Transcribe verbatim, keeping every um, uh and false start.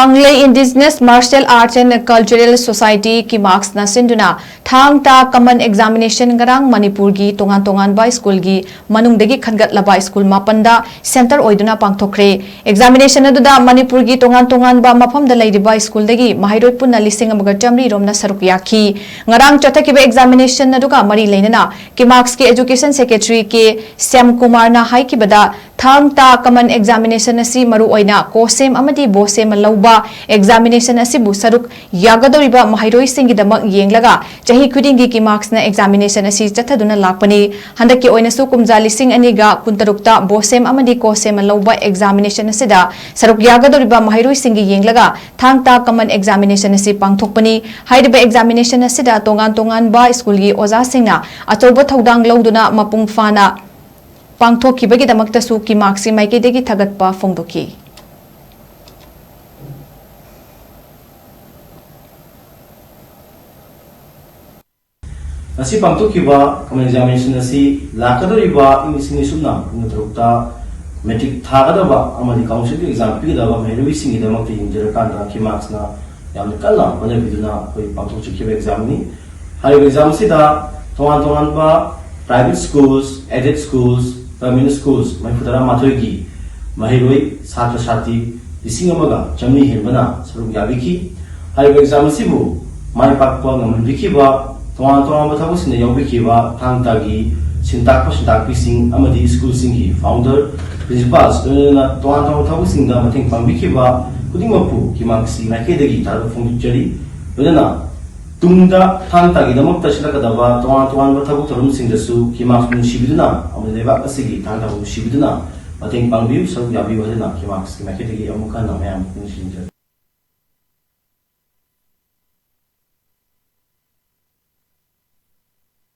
ꯀꯪꯂꯩ Indigenous Martial Arts and Cultural Society, ꯀꯤꯃꯥꯛꯁꯅ ꯁꯤꯟꯗꯨꯅ ꯊꯥꯡ ꯇꯥ common examination ꯉꯔꯥꯡ ꯃꯅꯤꯄꯨꯔꯒꯤ ꯇꯣꯉꯥꯟ ꯇꯣꯉꯥꯟꯕ ꯁ꯭ꯀꯨꯜꯒꯤ ꯃꯅꯨꯡꯗꯒꯤ ꯈꯟꯒꯠꯂꯕ ꯁ꯭ꯀꯨꯜ ꯃꯥꯄꯟꯗ centre ꯑꯣꯏꯗꯨꯅ ꯄꯥꯡꯊꯣꯛꯈ꯭ꯔꯦ꯫ Examination ꯑꯗꯨꯗ ꯃꯅꯤꯄꯨꯔꯒꯤ ꯇꯣꯉꯥꯟ ꯇꯣꯉꯥꯟꯕ ꯃꯐꯝꯗ ꯂꯩꯔꯤꯕ ꯁ꯭ꯀꯨꯜꯗꯒꯤ ꯃꯍꯩꯔꯣꯏ ꯄꯨꯟꯅ ꯂꯤꯁꯤꯡ ꯑꯃꯒ ꯆꯥꯃꯔꯤ ꯔꯣꯝꯅ ꯁꯔꯨꯛ ꯌꯥꯈꯤ꯫ ꯉꯔꯥꯡ ꯆꯠꯊꯈꯤꯕ examination ꯑꯗꯨꯒ ꯃꯔꯤ ꯂꯩꯅꯅ ꯀꯤꯃꯥꯛꯁꯀꯤ Education Secretary ꯀꯦ ꯁ꯭ꯌꯥꯝꯀꯨꯃꯥꯔꯅ ꯍꯥꯏꯈꯤꯕꯗ, ꯊꯥꯡ ꯇꯥ common examination ꯑꯁꯤ ꯃꯔꯨꯑꯣꯏꯅ COSEM ꯑꯃꯗꯤ BOSEM ꯂꯧꯕ examination ꯑꯁꯤꯕꯨ ꯁꯔꯨꯛ ꯌꯥꯒꯗꯧꯔꯤꯕ ꯃꯍꯩꯔꯣꯏꯁꯤꯡꯒꯤꯗꯃꯛ ꯌꯦꯡꯂꯒ ꯆꯍꯤ ꯈꯨꯗꯤꯡꯒꯤ ꯀꯤꯃꯥꯛꯁꯅ examination ꯑꯁꯤ ꯆꯠꯊꯗꯨꯅ ꯂꯥꯛꯄꯅꯤ꯫ ꯍꯟꯗꯛꯀꯤ ꯑꯣꯏꯅꯁꯨ ꯀꯨꯝꯖꯥ ꯂꯤꯁꯤꯡ ꯑꯅꯤꯒ ꯀꯨꯟꯇꯔꯨꯛꯇ BOSEM ꯑꯃꯗꯤ COSEM ꯂꯧꯕ examination ꯑꯁꯤꯗ ꯁꯔꯨꯛ ꯌꯥꯒꯗꯧꯔꯤꯕ ꯃꯍꯩꯔꯣꯏꯁꯤꯡꯒꯤ ꯌꯦꯡꯂꯒ ꯊꯥꯡ ꯇꯥ common examination ꯑꯁꯤ ꯄꯥꯡꯊꯣꯛꯄꯅꯤ꯫ ꯍꯥꯏꯔꯤꯕ examination ꯑꯁꯤꯗ ꯇꯣꯉꯥꯟ ꯇꯣꯉꯥꯟꯕ ꯁ꯭ꯀꯨꯜꯒꯤ ꯑꯣꯖꯥꯁꯤꯡꯅ ꯑꯆꯧꯕ ꯊꯧꯗꯥꯡ ꯂꯧꯗꯨꯅ ꯃꯄꯨꯡ ꯐꯥꯅ ꯄꯥꯡꯊꯣꯛꯈꯤꯕꯒꯤꯗꯃꯛꯇꯁꯨ ꯀꯤꯃꯥꯛꯁꯤ ꯃꯥꯏꯀꯩꯗꯒꯤ ꯊꯥꯒꯠꯄ ꯐꯣꯡꯗꯣꯛꯈꯤ꯫ ꯉꯁꯤ ꯄꯥꯡꯊꯣꯛꯈꯤꯕ common examination ꯑꯁꯤ ꯂꯥꯛꯀꯗꯧꯔꯤꯕ ꯏꯪ ꯂꯤꯁꯤꯡ ꯑꯅꯤ ꯁꯨꯞꯅ ꯀꯨꯟꯇꯔꯨꯛꯇ matric ꯊꯥꯒꯗꯕ ꯑꯃꯗꯤ council exam ꯄꯤꯒꯗꯕ ꯃꯍꯩꯔꯣꯏꯁꯤꯡꯒꯤꯗꯃꯛꯇ ꯌꯦꯡꯖꯔꯀꯥꯟꯗ ꯀꯤꯃꯥꯛꯁꯅ ꯌꯥꯝꯅ ꯀꯟꯅ ꯍꯣꯠꯅꯕꯤꯗꯨꯅ ꯑꯩꯈꯣꯏ ꯄꯥꯡꯊꯣꯛꯆꯈꯤꯕ exam ꯅꯤ꯫ ꯍꯥꯏꯔꯤꯕ exam ꯑꯁꯤꯗ ꯇꯣꯉꯥꯟ ꯇꯣꯉꯥꯟꯕ private schools, aided schools, government schools ꯃꯔꯤꯐꯨ ꯇꯔꯥ ꯃꯥꯊꯣꯏꯒꯤ ꯃꯍꯩꯔꯣꯏ ꯁꯥꯇ꯭ꯔ ꯁꯥꯇ꯭ꯔꯤ ꯂꯤꯁꯤꯡ ꯑꯃꯒ ꯆꯥꯃꯔꯤ ꯍꯦꯟꯕꯅ ꯁꯔꯨꯛ ꯌꯥꯕꯤꯈꯤ꯫ ꯍꯥꯏꯔꯤꯕ exam ꯑꯁꯤꯕꯨ ꯃꯥꯏ ꯄꯥꯛꯄ ꯉꯝꯍꯟꯕꯤꯈꯤꯕ, ꯇꯣꯉꯥꯟ ꯇꯣꯉꯥꯟꯕ ꯊꯕꯛꯁꯤꯡꯗ ꯌꯥꯎꯕꯤꯈꯤꯕ ꯊꯥꯡ ꯇꯥꯒꯤ ꯁꯤꯟꯇꯥꯛꯄ ꯁꯤꯟꯇꯥꯛꯄꯤꯁꯤꯡ ꯑꯃꯗꯤ ꯁ꯭ꯀꯨꯜꯁꯤꯡꯒꯤ founder, principals, ꯂꯣꯏꯅꯅ ꯇꯣꯉꯥꯟ ꯇꯣꯉꯥꯟꯕ ꯊꯕꯛꯁꯤꯡꯗ ꯃꯇꯦꯡ ꯄꯥꯡꯕꯤꯈꯤꯕ ꯈꯨꯗꯤꯡꯃꯛꯄꯨ ꯀꯤꯃꯥꯛꯁꯤ ꯃꯥꯏꯀꯩꯗꯒꯤ ꯊꯥꯒꯠꯄ ꯐꯣꯡꯗꯣꯛꯆꯔꯤ꯫ ꯂꯣꯏꯅꯅ ꯇꯨꯡꯗ ꯊꯥꯡ ꯇꯥꯒꯤꯗꯃꯛꯇ ꯁꯤꯜꯂꯛꯀꯗꯕ ꯇꯣꯉꯥꯟ ꯇꯣꯉꯥꯟꯕ ꯊꯕꯛ ꯊꯧꯔꯝꯁꯤꯡꯗꯁꯨ ꯀꯤꯃꯥꯛꯁ ꯅꯨꯡꯁꯤꯕꯤꯗꯨꯅ ꯑꯃꯗꯤ ꯂꯩꯕꯥꯛ ꯑꯁꯤꯒꯤ ꯊꯥꯡ ꯇꯥꯕꯨ ꯅꯨꯡꯁꯤꯕꯤꯗꯨꯅ ꯃꯇꯦꯡ ꯄꯥꯡꯕꯤꯌꯨ, ꯁꯔꯨꯛ ꯌꯥꯕꯤꯌꯨ ꯍꯥꯏꯗꯨꯅ ꯀꯤꯃꯥꯛꯁꯀꯤ ꯃꯥꯏꯀꯩꯗꯒꯤ ꯑꯃꯨꯛ ꯍꯟꯅ ꯃꯌꯥꯝꯕꯨ ꯄꯨꯛꯅꯤꯡ ꯆꯤꯡꯁꯤꯟꯖꯔꯤ꯫